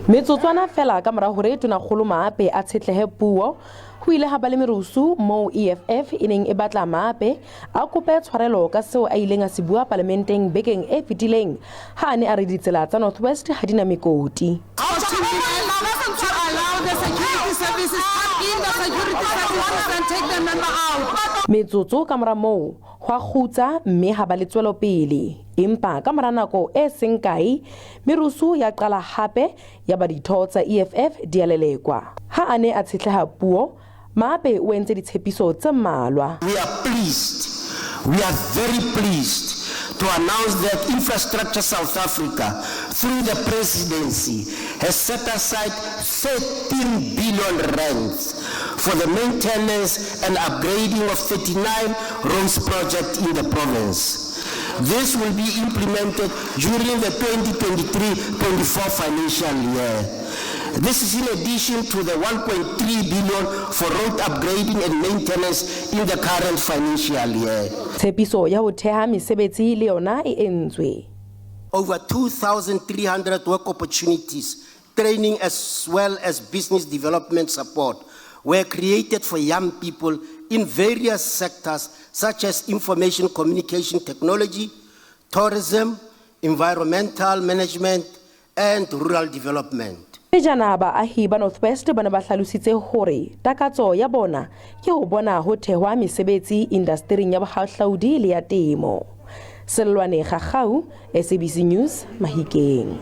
Metsotswana fela ka mora hore Tonakgolo Maape a tshetlehe puo, ho ile ha ba le merusu moo EFF e neng e batla Maape a kope tshwarelo ka seo a ileng a se bua palamenteng bekeng e fetileng ha a ne a re ditsela tsa North West ha di na mekoti. Metsotso ka mora moo, hwa kgutsa mme ha ba le tswelopele. Empa ka mora nako e seng kae, merusu ya qala hape yaba ditho tsa EFF di a lelekwa. Ha a ne a tshetleha puo, Maape o entse ditshepiso tse mmalwa. We are pleased, we are very pleased to announce that Infrastructure South Africa, through the presidency, has set aside 13 billion rands for the maintenance and upgrading of 39 roads projects in the province. This will be implemented during the 2023-24 financial year. This is in addition to the 1.3 billion for road upgrading and maintenance in the current financial year. Tshepiso ya ho theha mesebetsi le yona e entswe. Over 2,300 work opportunities, training as well as business development support were created for young people in various sectors such as information communication technology, tourism, environmental management, and rural development. Pejana baahi ba North West ba ne ba hlalositse hore takatso ya bona ke ho bona ho thehwa mesebetsi indastering ya bohahlaudi le ya temo. Sellwane Gagau, SABC News, Mahikeng.